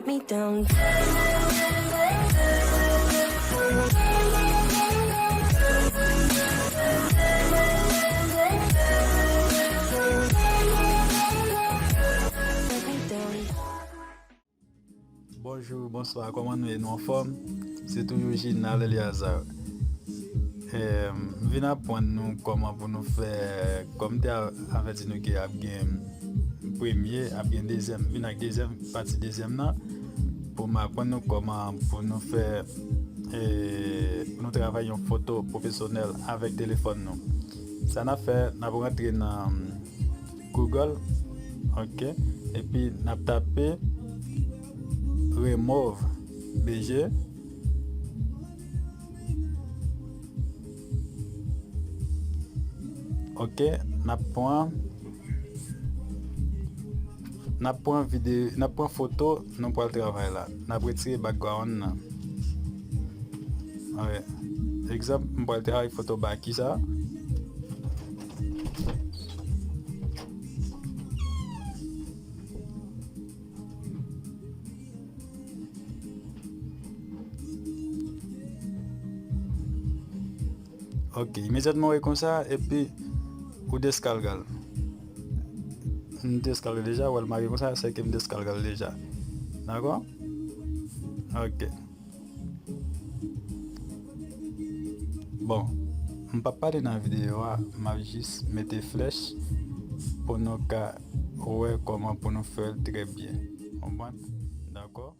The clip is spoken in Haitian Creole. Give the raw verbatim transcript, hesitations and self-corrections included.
Me down. Bonjou, bonswa, kòman nou ye? Nou anfòm? Se toujou Ginal Eleazar. M vin aprann nou kòman pou nou fè, kòm m te avèti nou ke ap gen premye, ap gen dezyèm, vin ak dezyèm, pati dezyèm nan, pou m aprann nou kòman pou nou fè, pou nou travay yon foto pwofesyonèl avèk telefòn nou. Sa n ap fè, n ap rantre nan Google, ok, epi n ap tape remove B G. Ok, n ap pran n ap pran videyo, n ap pran foto nou pral travay la. N ap retire background nan. Egzanp, m pral travay foto Baky sa. Ok, imedyatman w wè konsa, epi ou deskalge l. M deskalge deja, w wè l make konsa, se ke m deskalge l deja. Dakò? Ok. Bon, m p ap pale nan videyo a, m ap jis mete flèch pou nou ka wè kòman pou nou fè l trè byen. Konprann? Dakò?